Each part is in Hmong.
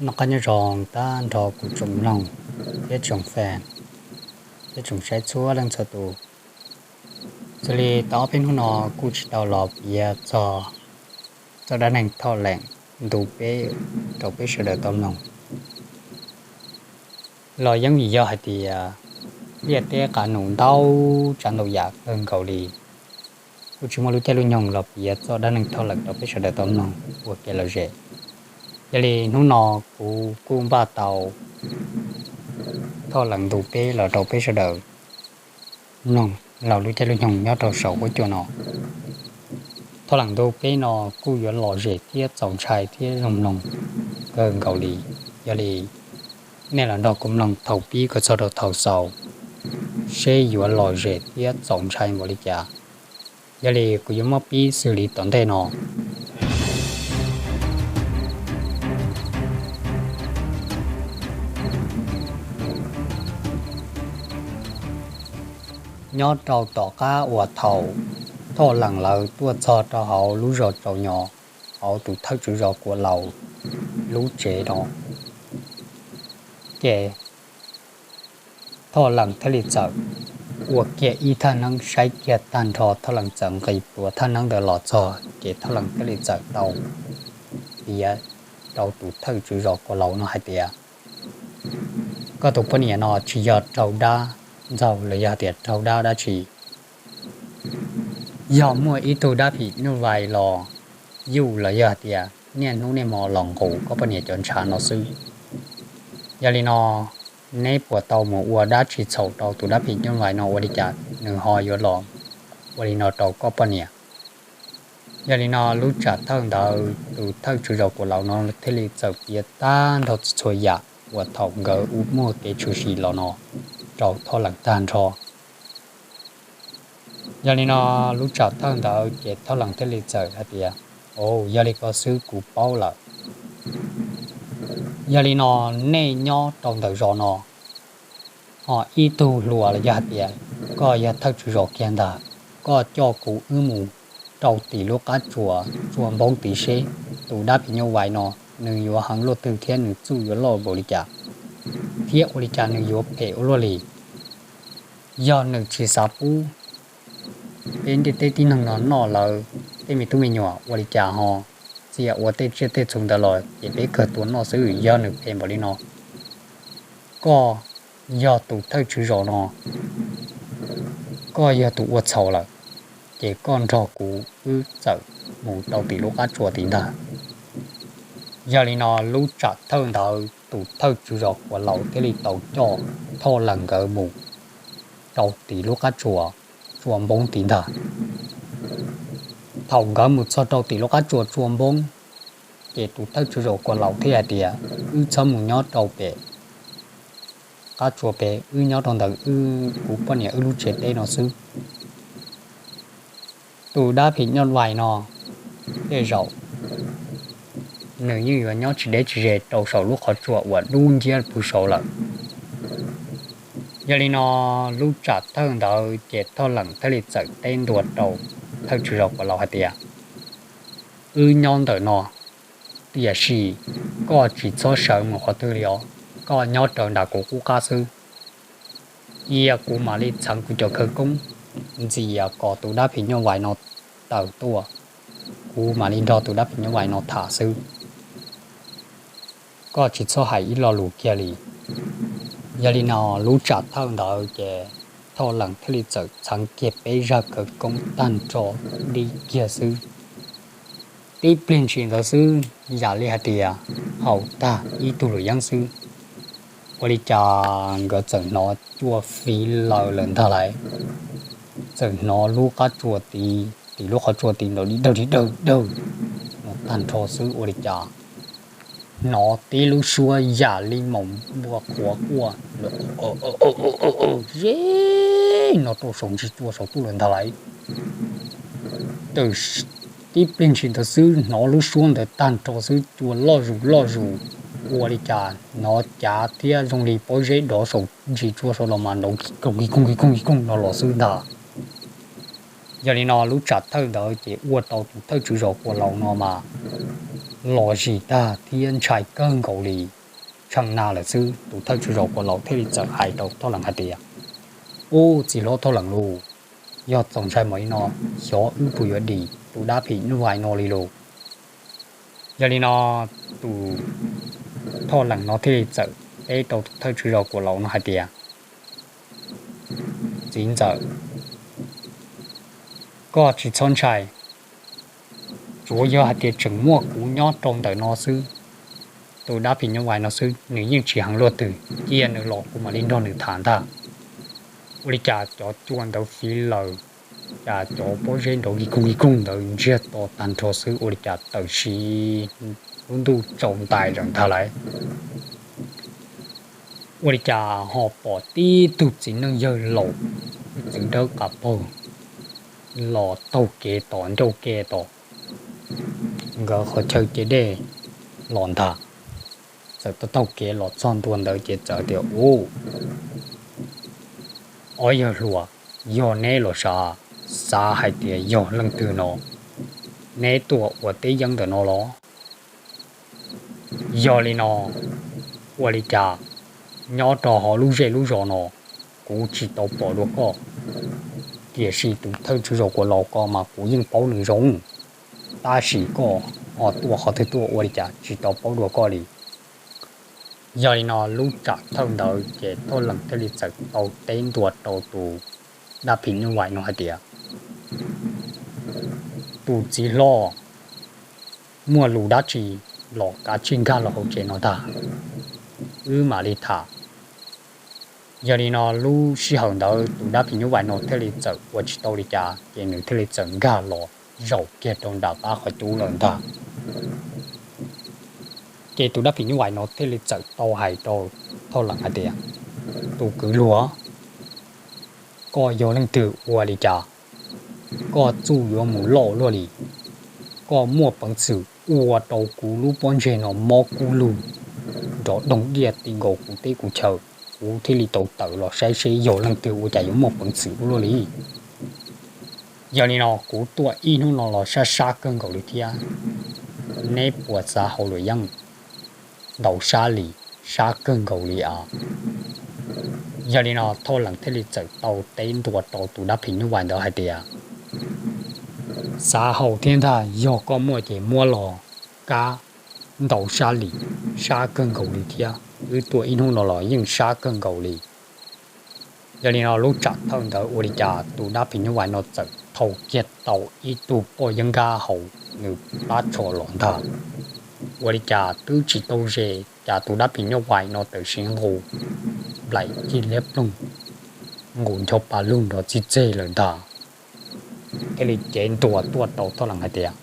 Noj qab nyob zoo tag nrho kuv tsoom mloog thiab tsoom fan thiab tsoom saib txhua leej txhua tus. Xws li tau ob peb hnub no kuj tsis tau los piav txog txoj dab neeg Thoj Leem ntu peb rau peb sawv daws tau mloog los yeej vim yog hais tias liaj teb qav num ntau tsav ntau yam kawg nkaus li, kuj tsis muaj lub caij lub nyoog los piav txoj dab neeg Thoj Leem rau peb sawv daws tau mloog ua kev lom zem. Yog li hnub no kuv kuj npaj tau Thoj Leem ntu peb los rau peb sawv daws mloog laug lub caij lub nyoog nyob rau saum huab cua no. Thoj Leem ntu peb no kuj yuav lom zem thiab txaus ntshai thiab zoo mloog kawg nkaus li. Yog li nej los nrog kuv mloog thaum pib kom txog rau thaum xaus seb yuav lom zem thiab txaus ntshai npaum li cas. Yog li kuv yuav muab pib xws li tom ntej no. Nyob rau tom qab uas thaum Thoj Leem lawv tuaj txog rau hauv lub zos Tsaus Nyos, hauv tus thawj tswv zos Kuam Laus lub tsev no, ces Thoj Leem thiaj li txawm ua kiag ib thaj neeb saib kiag tag nrho. Thoj Leem txawm nqis pluav thaj neeb ntawd los txog ces Thoj Leem thiaj li txawm tau piav rau tus thawj tswv zos Kuam Laus no hais tias, koj tus poj niam no tsis yog raug dab ntxaug los yog tias raug dab dab tsi. Yog muaj ib tug dab phim nyuj vais los yuj los yog tias niaj hnub niaj hmo los nqus koj poj niam cov ntshav no xwb. Yog li no, neb puas tau mus ua dab tsi txhaum rau tus dab phim nyuj vais no ua li cas nws ho yuav los ua li no rau koj poj niam? Yog li no lub tsam thawj ntawd tus thawj tswv zos Kuam Laus no thiaj li txawm piav tag nrho txhua yam uas thaum nkawd muaj kev tshwm sim los no rau Thoj Leem tag nrho. Yog li no lub tsam thawj ntawd ces Thoj Leem thiaj li txawm hais tias, o, yog li ko xwb kuv paub lawm. Yog li no nej nyob rau ntawm zos no, ho ib tug hluas los yog hais tias koj yog thawj tswv zos kiag ntag, koj coj kuv wb mus rau tim lub qab tsuas tsua npoob tid seb tus dab phim nyuj vais no nws yuav heev luaj twg thiab nws txuj yuav loj npaum li cas, thiab ua li cas nws yuav phem ua luaj li. Yog nws tsis xav pub peb ntiaj teb tib neeg no noj lawv tej me tub me nyuam ua li cas ho txia ua tej tsiaj tej txhu ntawd los ces peb kawg tua noj xwb. Yog nws phem npaum li no, koj yog tus thawj tswv zos no, koj yog tus ua txhaum lawm, ces koj nrog kuv wb txawm mus rau tim lub qab tsuas tid ntag. Yog li no lub tsam thawj ntawd tus thawj tswv zos Kuam Laus thiaj li tau coj Thoj Leem nkawd mus rau tim lub qab tsuas tsua npoob tid ntag. Thaum nkawd mus txog rau tim lub qab tsuas tsua npoob, ces tus thawj tswv zos Kuam Laus thiaj hais tias, wb txhob mus nyob rau pem qab tsuas pem, wb nyob rau ntawm wb kuv poj niam wb lub tsev teb no xwb. Tus dab phim nyuj vais no tej zaum nws yeej yuav nyob tsis deb tsis ze rau saum lub qhov tsua uas dub nciab pw saud lawm. Yog li no lub tsam thawj ntawd ces Thoj Leem thiaj li txawm teb ntua rau thawj tswv zos Kuam Laus hais tias, wb nyob ntawm no, tiam sis koj tsis txhob sawv mus qhov twg li os, koj nyob raws nram kuv qub qab xwb. Cia kuv mam li txheev kuv cov khawv koob ntxias kom tus dab phim nyuj vais no tawm tuaj, kuv mam li nrog tus dab phim nyuj vais no tham xwb. Koj tsis txhob hais ib lo lus kiag li. Yog li no lub tsam thawj ntawd ces Thoj Leem thiaj li txawm txheev kiag peb zaj khawv koob tag nrho dib kiag xwb. Tib pliag ntshis ntawd xwb, yam li hais tias haus tag ib tug luam yeeb xwb, ua li cas nkawd txawm hnov cua fiv laws lawm ntag lauj. Txawm hnov lub qab tsua tid, tim lub qhov tsua tid nrov di dawg di dawg dawg no tag nrho xwb, ua li cas hnov tib lub suab yam li maum npua qhuav quaj ze no rau saum ntsis tsua saum tuaj lawm ntag lauj. Tib pliag ntshis ntawd xwb hnov lub suab ntawd tag nrho xwb, cua loj zus loj zus, ua li cas hnov cav thiab zoo li pob zeb dov saum ntsis tsua saud los mas nrov nkis koog nkis koog nkis koog nkis koog no los xwb ntag. Yog li no lub tsam thawj ntawd ces ua rau tus thawj tswv zos Kuam Laus no mas los zis tag thiab ntshai kawg nkaus li, tshee na lawm xwb. Tus thawj tswj zos Kuam Laus thiaj li txawm hais rau Thoj Leem hais tias, Ub, txiv hlob Thoj Leem lauj, yog txaus ntshai npaum li no, xyov wb puas yuav dim tus dab phim nyuj vais no li lauj. Yog li no tus Thoj Leem no thiaj li txawm teb rau tus thawj tswj zos Kuam Laus no hais tias, Txiv ntxawm, koj tsis txhob ntshai, tsuav yog hais tias tseem muaj kuv nyob rau ntawm no xwb, tus dab phim nyuj vais no xwb, nws yeej tsis heev luaj twg, cia nws los kuv mam li nrog nws tham ntag. Ua li cas cov cua ntawd fiv lawm, cas cov pob zeb nrov kig koog kig koog ntawd ntsiag to tag nrho xwb, ua li cas tawm sim lub ntuj tsaus ntais lawm ntag lauj. Ua li cas ho pom tib tug txiv neej yawg laus, txiv dawb qas paug los taug kev tom ncauj ke tom nkawd qhov chaw ce dej los ntag. Txawm taug taug kev los txog ntua ntawd ces txawm tias, Ub, ob yawg hluas, yog neb los sav, xav hais tias yog leej twg no, neb tuaj ua teb yeeb ntawm no los? Yog li no, ua li cas nyob rau hauv lub zej lub zos no kuv tsis tau pom dua koj, tiam sis tus thawj tswj zos Kuam Laus ko mas kuv yeej paub nws zoo, tab sis koj ho tuaj qhov twg tuaj ua li cas tsis tau paub dua koj li? Yog li no lub tsam thawj ntawd ces Thoj Leem thiaj li txawm tau teb ntua rau tus dab phim nyuj vais no hais tias, Tus txiv hlob, muaj lus dab tsi los kav tsij nkag los hauv tsev no ntag, wb mam li tham. Yog li no lub sij hawm ntawd tus dab phim nyuj vais no thiaj li txawm ua tsis tau li cas ces nws thiaj li txawm nkag los zaum kiag rau nram qab qhov cub lawm ntag. Ces tus dab phim nyuj vais no thiaj li txawm tau hais rau Thoj Leem hais tias, Tus kwv hluas, koj yog leej twg ua li cas, koj txuj yuav mus loj luaj li? Koj muaj peev xwm ua rau kuv lub pob ntseg no mob kub lug nrov doog diaj ti nkaus kuv teb kuv chaw, kuv thiaj li tau tawm los saib seb yog leej twg ua cas yuav muaj peev xwm ua luaj li. Yog li no kuv tuaj ib hnub no los sab sab kawg nkaus li thiab, neb puas xav haus luam yeeb? Ntaus sab li, sab kawg nkaus li as. Yog li no Thoj Leem thiaj li txawm tau teb ntua rau tus dab phim nyuj vais ntawd hais tias, Xav haus thiab ntag, yog koj muaj ces muab los, kab, ntaus sab li, sab kawg nkaus li thiab, wb tuaj ib hnub no los yeej sab kawg nkaus li. Yog li no lub tsam thawj ntawd ua li cas tus dab phim nyuj vais no txawm thau kiag tau ib tug poj yeeb nkab hauv nws plab tsho los ntag. Ua li cas twb tsis tau ze, cas tus dab phim nyuj vais no tawm sim nqus nplaim cig liab ploog, nqus ncho pa lug nrov txig txeg lawm ntag. Thiaj li cev ntua tuaj rau Thoj Leem hais tias,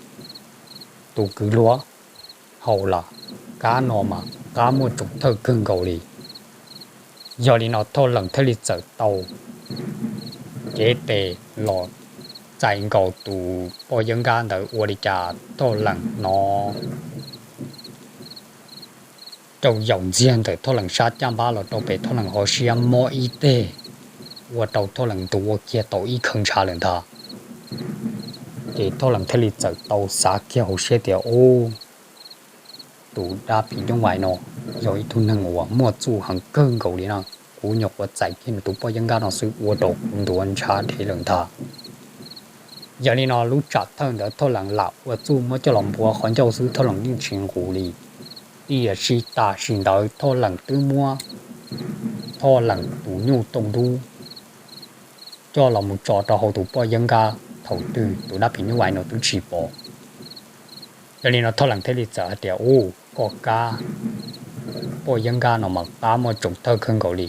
Tus kwv hluas, haus lawm, kab no mas qab muaj tsoos thawj kawg nkaus li. Yog li no Thoj Leem thiaj li txawm tau cev tes los txais nkaus tus poj yeeb nkab ntawd, ua li cas Thoj Leem hnov rau yaum ntxiag ntawm Thoj Leem sab caj npab los rau pem Thoj Leem hauv siab mob ib teg, ua rau Thoj Leem ntuav kiag tau ib kheev ntshav lawm ntag. Ces Thoj Leem thiaj li txawm tau xav kiag hauv siab tias, Ub, tus dab phim nyuj vais no yog ib tug neeg uas muaj txuj heev kawg nkaus li na, kuv nyuam qhuav txais kiag nws tus poj yeeb nkab no xwb ua rau kuv ntuav ntshav dheev lawm ntag. Yog li no lub tsam thawj ntawd Thoj Leem lam ua txuj muab coj los npuav qhov ncauj xwb, Thoj Leem yeej tsis nqus li. Tiam sis tam sim ntawd Thoj Leem twb muab Thoj Leem tus nyuj tooj dub coj los mus tso rau hauv tus poj yeeb nkab thaum twg tus dab phim nyuj vais no twb tsis pom. Yog li no Thoj Leem thiaj li txawm hais tias, Ub, koj kab, poj yeeb nkab no mas qab muaj tsoos thawj kawg nkaus li.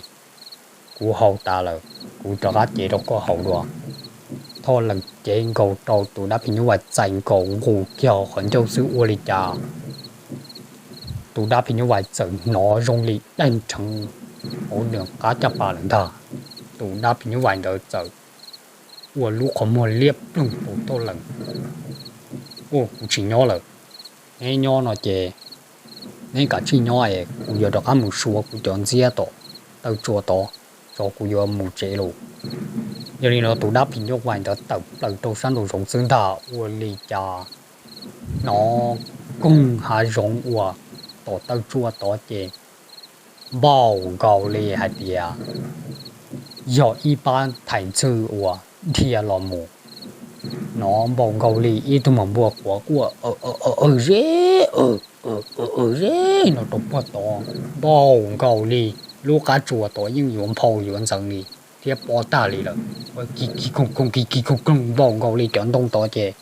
Kuv haus tas lawm, kuv rov qab cev rau koj haus dua. Thoj Leem cev nkaus rau tus dab phim nyuj vais txais nkaus nqus kiag qhov ncauj xwb, ua li cas tus dab phim nyuj vais txawm hnov zoo li daig nrheev hauv nws qab caj pas lawm ntag. Tus dab phim nyuj vais ntawd txawm ua lub qhov muag liab ploog rau Thoj Leem. Ua, kuv tsis nyob lawm. Neb nyob no ces neb kav tsij nyob es kuv yuav rov qab mus suav kuv cov ntxiab tom taw tsua tod, tso kuv yuav mus tsev lawm. Yog li no tus dab phim nyuj vais ntawd tawm plaws rau sab nraum zoov xwb ntag, ua li cas hnov koog hav zoov uas tom taw tsua tod ces npaum nkaus li hais tias yog ib pab thais ntxhw uas dhia los mus, nov npaum nkaus li ib tug mos npua quav quaj ze ze no rau puag tod, npaum nkaus li lub qab tsuas tod yeej yuav nphau yuav ntxeev li thiab pob tag li lawm. Ki ki koog koog ki ki koog koog npaum nkaus li cov ntoo tod ces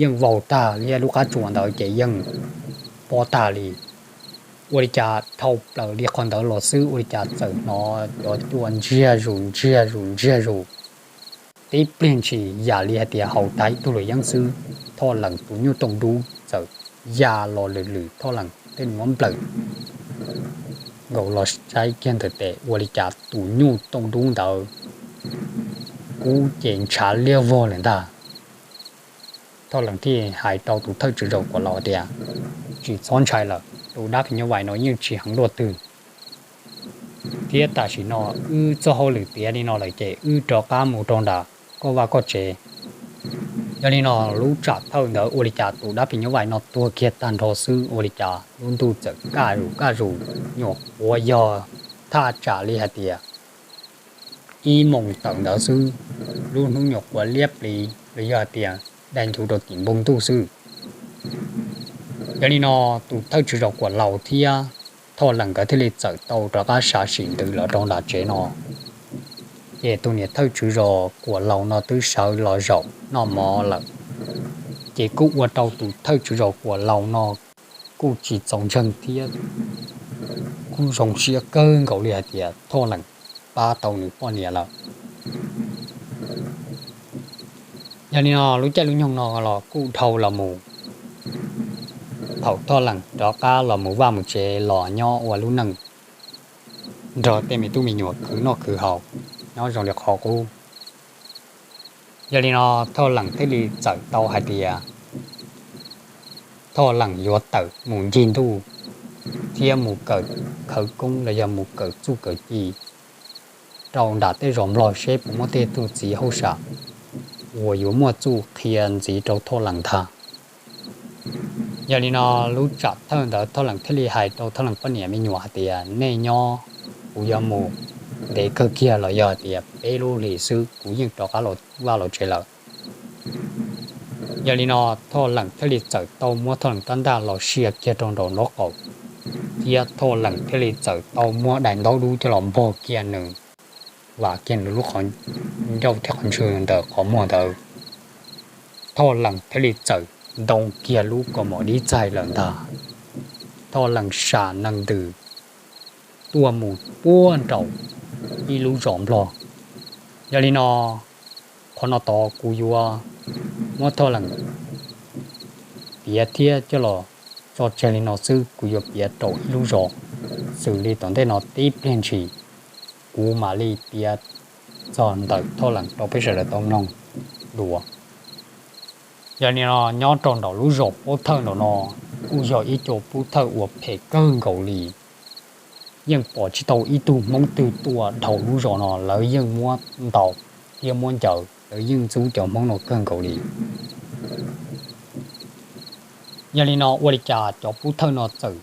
yeej vau tag li, lub qab tsuas ntawd ces yeej pob tag li. Ua li cas dhau plaws li qhov ntawd los xwb ua li cas txawm hnov cov cua ntsiag zus ntsiag zus ntsiag zus. Tib pliag ntshis yam li hais tias haus tag ib tug luam yeeb xwb, Thoj Leem tus nyuj tooj dub txawm ya los lwm lwm, Thoj Leem thiaj muab nplawm nkaus los saib kiag ntawm tes ua li cas tus nyuj tooj dub ntawd kub ces ntshav liab vog lawm ntag. Thoj Leem thiaj hais rau tus thawj tswv zos Kuam Laus tias, tsis txhob ntshai lawm, tus dab phim nyuj vais no yeej tsis heev luaj twg, thiab tam sim no wb txoj hauj lwm tiav li no lawm ces wb rov qab mus rau nram koj vaj koj tsev. Yog li no lub tsam thawj ntawd ua li cas tus dab phim nyuj vais no tuag kiag tag nrho xwb ua li cas lub ntuj txawm kaj zus kaj zus, nyuam qhuav yog thaj tsam li hais tias ib moos tawm ntawd xwb, lub hnub nyuam qhuav liab pliv los yog hais tias dai ncuv rau tim npoo ntuj xwb. Yog li no tus thawj tswv zos Kuam Laus thiab Thoj Leem nkawd thiaj li txawm tau rov qab sav sim ntws los rau nram tsev no. Ces tus niam thawj tswv zos Kuam Laus no twb sawv los zaum noj mov lawm, ces kuj ua rau tus thawj tswv zos Kuam Laus no kuj tsis txaus ntseeg thiab kuj zoo siab kawg nkaus li hais tias Thoj Leem pab tau nws poj niam lawm. Yog li no lub caij lub nyoog no los kuj dhau los mus, thaum Thoj Leem rov qab los mus vaj mus tsev los nyob ua lub neej nrog tej me tub me nyuam khwv noj khwv haus nyob zoo li qhov qub. Yog li no Thoj Leem thiaj li txawm tau hais tias Thoj Leem yuav tawm mus ncig ntuj thiab mus kawm khawv koob los yog mus kawm txuj kawm ci rau nram tej zos Nplog seb puas muaj tej tug txiv hauj sam uas yuav muaj txuj qhia ntxiv rau Thoj Leem ntag. Yog li no lub tsam thawj ntawd Thoj Leem thiaj li hais rau Thoj Leem poj niam me nyuam hais tias, nej nyob, kuv yuav mus ntev kawg kiag los yog hais tias peb lub hlis xwb kuv yeej rov qab los vaj los tsev lawm. Yog li no Thoj Leem thiaj li txawm tau muab Thoj Leem rab ntaj los sia kiag rau nraum nraub qaum, thiab Thoj Leem thiaj li txawm tau muab daim ntaub dub coj los npog kiag nws, vam kiag nws lub qhov ncauj thiab qhov ntswg ntawm qhov muag ntawd. Thoj Leem thiaj li txawm ntoo kiag lub kaus mom dib txaig lawm ntag. Thoj Leem sam nees ntws tuaj mus puag nraum ib lub zos Nplog. Yog li no qhov no tod kuv yuav muab Thoj Leem piav thiab coj los tso tseg li no xwb, kuv yuav piav rau ib lub zos, xws li tom ntej no tib pliag ntshis kuv mam li piav txog ntawm Thoj Leem rau peb sawv daws tau mloog dua. Yog li no nyob rau nraum lub zos Pub Thawj nraum no kuj yog ib co pub thawj uas phem kawg nkaus li. Yeej pom tsis tau ib tug Hmoob twg tuaj dhau lub zos no, lawv yeej muab ntaus thiab muab ncaws, lawv yeej ntxub cov Hmoob no kawg nkaus li. Yog li no ua li cas cov pub thawj no txawm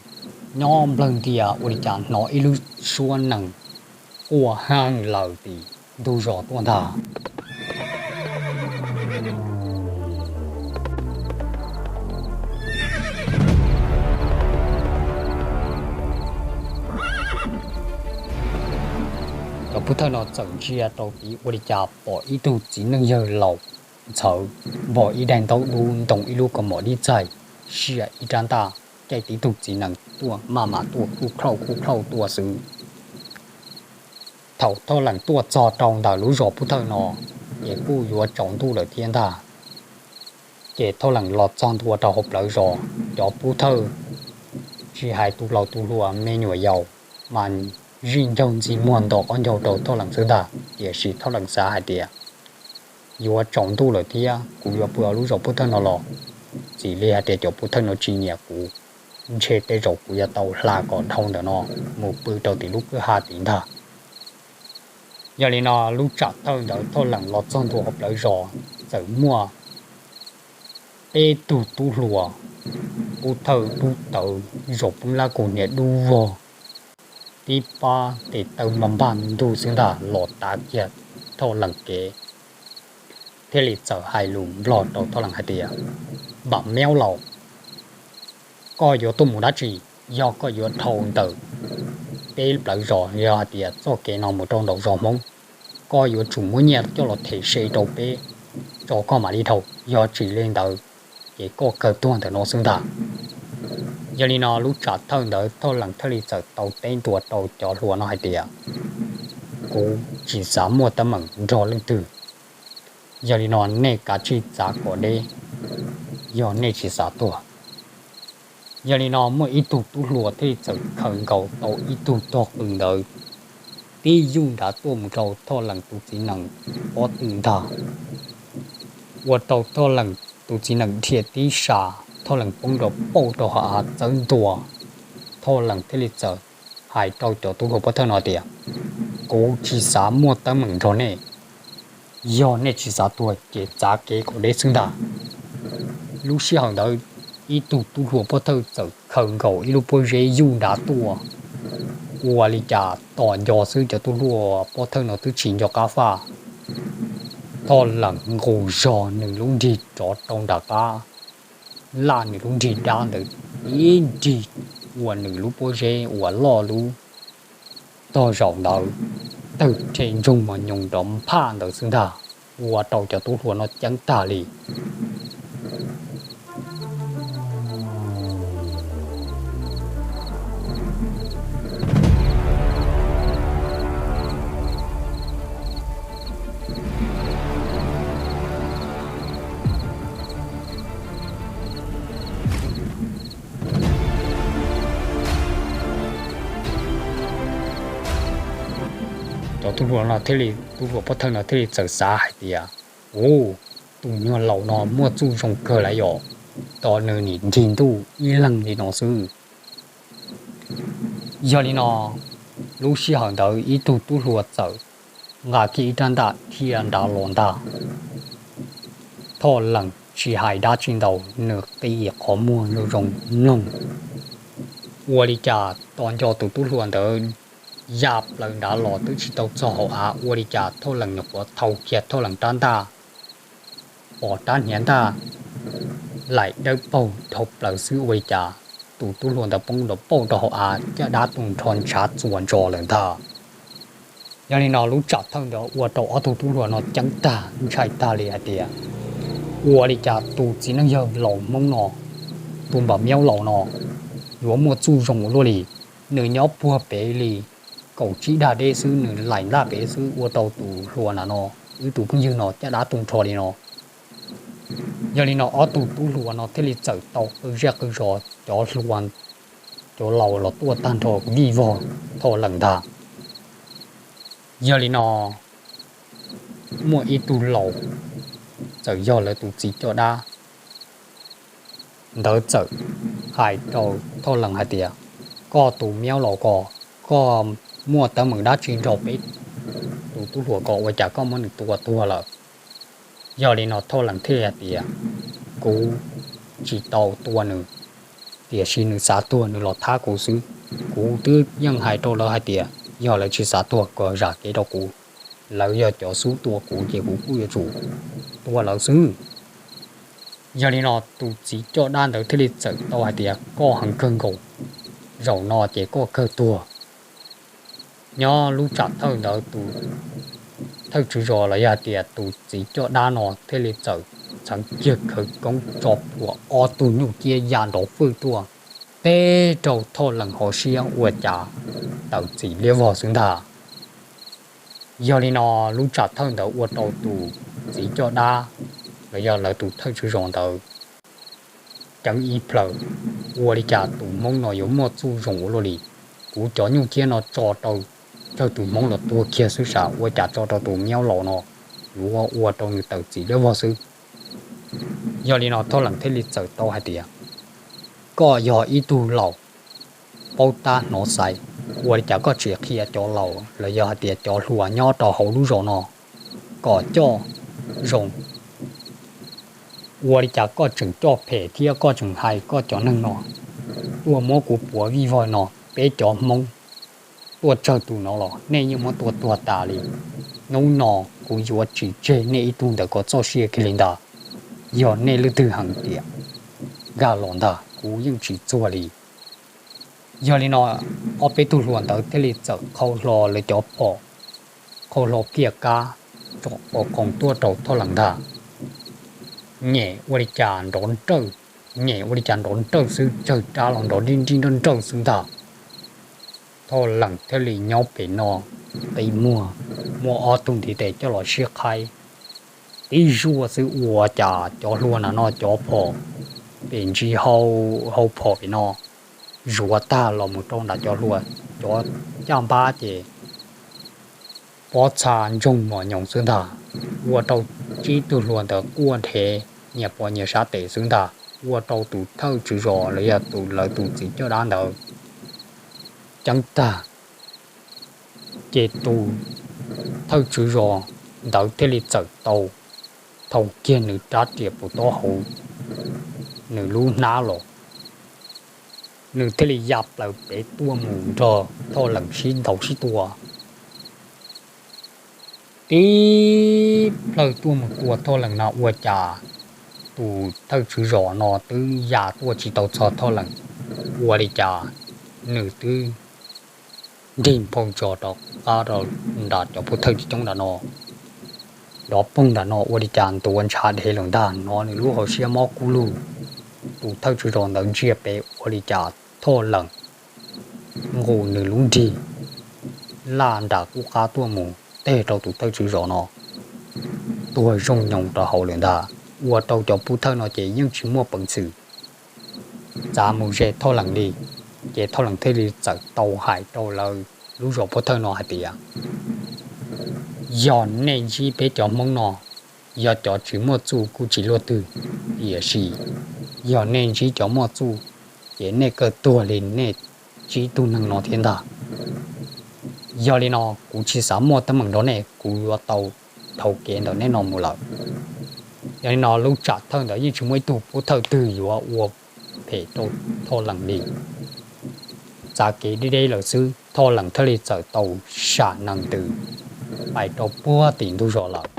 nyob nplawg ntias ua li cas hnov ib lub suab nees quaj heev lawm tim ntug zos tuaj ntag. Cov pub thawj no txawm ntsia rau tid ua li cas pom ib tug txiv neej yawg laus ntxhawv npog ib daim ntaub dub ntoo ib lub kaus mom dib txaig, sia ib rab ntaj, caij tib tug txiv nees tuaj maj mam tuaj khuj khlauj khuj khlauj tuaj xwb. Thaum Thoj Leem tuaj txog rau ntawm lub zos pub thawj no ces kuj yuav tsaus ntuj lawm thiab ntag. Ces Thoj Leem los txog ntua rau hauv plawv zos, cov pub thawj tsis hais tus laus tus hluas me nyuam yaus mas zij ncaug ntxi muag nto qaub ncaug rau Thoj Leem xwb ntag. Tiam sis Thoj Leem xav hais tias yuav tsaus ntuj lawm thiab kuv yuav pw hauv lub zos pub thawj no los txim li hais tias cov pub thawj no tsis nyiam kuv, ntshe tej zaum kuv yuav tau hla kom dhau ntawm no mus pw rau tim lub kwj ha tid ntag. Yog li no lub tsam thawj ntawd Thoj Leem los txog ntua hauv plawv zos, txawm muaj peb tug tub hluas Pov thawj dub tawv zoo poob lab kaus hniav dub vog, tib pab tes taw npag npag ntuj xwb ntag los tav kiag Thoj Lees kev, thiaj li txawm hais lus Nplog rau Thoj Lees hais tias, Npam Miaub Laus, koj yuav tuaj mus dab tsi? Yog koj yuav dhau ntawm peb plawv zos, yog hais tias txoj kev no mus rau nraum zos Hmoob, koj yuav tsum muab nyiaj coj los them se rau peb tso koj mam li dhau, yog tsis li ntawd ces koj kawg tuag ntawm no xwb ntag. Yog li no lub tsam thawj ntawd Thoj Lees thiaj li txawm tau teb ntua rau cov hluas no hais tias, Kuv tsis xav muaj teeb meem nrog leej twg. Yog li no nej kav tsij txav kom deb, yog nej tsis xav tuag. Yog li no muaj ib tug tub hluas thiaj li txawm khaws nkaus tau ib tug tog qws ntawd tib yuj nrad tuaj mus rau Thoj Lees tus txiv nees pob tw ntag. Ua rau Thoj Lees tus txiv nees dhia tib sa, Thoj Lees poob nrov pauj rau hauv av txawb ntua. Thoj Lees thiaj li txawm hais rau cov tub hluas pov thawj no tias, Kuv tsis xav muaj teeb meem nrog nej, yog nej tsis xav tuag ces txav kev kom deb xwb ntag. Lub sij hawm ntawd ib tug tub hluas pov thawj txawm khaws nkaus ib lub pob zeb yuj nrad tuaj, ua li cas tos nco xwb cov tub hluas pov thawj no twb tsis nco qab faj. Thoj Lees nqus zog nws lub nrig rov rau nram qab, laj nws lub nrig dab ntawd ib nrig ua nws lub pob zeb uas loj lub tog zaum ntawd tawg rhe ntsoog mos nyoos nrov nphaj ntawd xwb ntag, ua rau cov tub hluas no ceeb tag li. Cov tub hluas no thiaj li, tub hluas pov thawj no thiaj li txawm xav hais tias, Ub, tus nyuag laus no muaj txuj zoo kawg lawm yom, tos nws nim nrig ntuj ib leeg li no xwb. Yog li no lub sij hawm ntawd ib tug tub hluas txawm nqa kiag ib rab ntaj dhia nrad los ntag. Thoj Lees tsis hais dab tsi ntau, nws qi qhov muag zoo zoo mloog, ua li cas tos nco tus tub hluas ntawd ya plaws nrad los twb tsis tau txog hauv av, ua li cas Thoj Lees nyuam qhuav thau kiag Thoj Lees rab ntaj, pom rab hniav ntaj laim dawb paug dhau plaws xwb, ua li cas tus tub hluas ntawd poob nrov pauj rau hauv av, caj dab tu nrho ntshav txuas ntsos lawm ntag. Yog li no lub tsam thawj ntawd ua rau ob tug tub hluas no ceeb tag ntshai tag li hais tias, ua li cas tus txiv neej yawg laus Hmoob no, tus Npam Miaub Laus no, yuav muaj txuj zoo ua luaj li. Nws nyob puag pem li kaum tsib dag deb xwb, nws laim ntaj pem xwb ua rau tus hluas na no, wb tus phooj ywg no caj dab tu nrho li no. Yog li no ob tug tub hluas no thiaj li txawm tau qw zej qw zos, cov hluas cov laus los tuaj tag nrho vij vog Thoj Lees ntag. Yog li no muaj ib tug laus txawm yog lawv tus txiv coj dab ntawd txawm hais rau Thoj Lees hais tias, Koj tus Miaub Laus ko, koj muaj teeb meem dab tsi nrog peb tus tub hluas ko ua cas koj muab nws tua tuag lawm? Yog li no Thoj Lees thiaj hais tias, Kuv tsis tau tua nws, tiam sis nws xav tuag nws los thab kuv xwb. Kuv twb yeej hais rau lawv hais tias yog lawv tsis xav tuag kom zam kev rau kuv, lawv yog cov xub tua kuv ces kuv kuj yuav tsum tua lawv xwb. Yog li no tus txiv coj dab ntawd thiaj li txawm tau hais tias, Koj heev kawg nkaus, zaum no ces koj kawg tuag. Nyob lub tsam thawj ntawd tus thawj tswv zos los yog hais tias tus txiv coj dab no thiaj li txawm txheev kiag khawv koob tso plhuav ob tug nyuj ciab ya nrov fwj tuaj teb rau Thoj Lees hauv siab ua cas tawm txim liab vog xwb ntag. Yog li no lub tsam thawj ntawd ua rau tus txiv coj dab los yog lawv tus thawj tswv zos ntawd ceeb ib plhaw, ua li cas tus Hmoob no yuav muaj txuj zoo ua luaj li. Kuv cov nyuj ciab no tso rau tsawg tus Hmoob los tuag kiag xwb sas, ua cas tso rau tus Miaub Laus no yuav ua rau nws tawm txim liab vog xwb. Yog li no Thoj Lees thiaj li txawm tau hais tias, Koj yog ib tug laus paub tab hnov xaiv, ua li cas koj tsis qhia cov laus los yog hais tias cov hluas nyob rau hauv lub zos no kom coj zoo Ua li cas koj tseem coj phem thiab koj tseem hais koj cov neeg no tuaj muab kuv puav vij vog no? Peb cov Hmoob tuaj tsawg tus no los nej yeej muab tua tuag tas li. Hnub no kuv yuav tsis tseg nej ib tug ntawm ko txoj sia kiag li ntag. Yog nej leej twg heev tiam nkag los ntag kuv yeej tsis txuag li. Yog li no ob peb tug hluas ntawd thiaj li txawm qhau hlo lawv cov phom, qhau hlo kiaj kab, tsom qos qoos tuaj rau Thoj Lees ntag. Nyem ua li cas nrov nrawj, nyem ua li cas nrov nrawj xwb, tsawg rab los nrov nrib nrib nrawj nrawj xwb ntag. Thoj Lees thiaj li nyob pem no qi muag, muab ob tug ntiv tes coj los sib qhaib tib zuaj xwb ua cas cov hluas na no cov phom pem ntsis hau phom pem no zuav tag los mus rau nram cov hluas cov caj npab ces pob txha ntsoog mos nyoos xwb ntag. Ua rau tsib tug hluas ntawd quaj dhev nyias pom nyias sab tes xwb ntag. Ua rau tus thawj tswv zos los yog tus lawv tus txiv coj dab ntawd ceeb tag, ces tus thawj tswv zos ntawd thiaj li txawm tau thau kiag nws rab riam puv taub hau nws lub hnab los, nws thiaj li ya plaws pem tuaj mus nrog Thoj Lees sib ntaus sib tua. Tib plhaw tuaj mus tua Thoj Lees no ua cas tus thawj tswv zos no twb ya tuaj tsis tau txog Thoj Lees, ua li cas nws twb nrig nphau ntsos rov qab rau nram cov pov thawj coob nram no, nrov poog nram no ua li cas ntuav ntshav dhev lawm ntag no nws lub hauv siab mob kub lug. Tus thawj tswv zos ntawd ntsia pem ua li cas Thoj Lees nqus nws lub nrig laj nram qub qab tuaj mus teg rau tus thawj tswv zos no tuag zoo nyoos rau hauv lawm ntag. Ua rau cov pov thawj no ces yeej tsis muaj peev xwm txav mus ze Thoj Lees li. Ces Thoj Lees thiaj li txawm tau hais rau lawv lub zos pov thawj no hais tias, yog nej ntsib peb cov Hmoob no, yog cov tsis muaj txuj kuj tsis luaj twg, tiam sis yog nej ntsib cov muaj txuj, ces nej kawg tuag li nej tsib tug neeg no thiab ntag. Yog li no kuv tsis xav muaj teeb meem nrog nej, kuv yuav tau dhau kev ntawm nej no mus lawm. Yog li no lub tsam thawj ntawd yeej tsis muaj ib tug pov thawj twg yuav ua phem rau Thoj Lees li. Txav kev deb deb lawm xwb Thoj Lees thiaj li txawm tau sam nees ntws pais rau puag tim ntug zos lawm.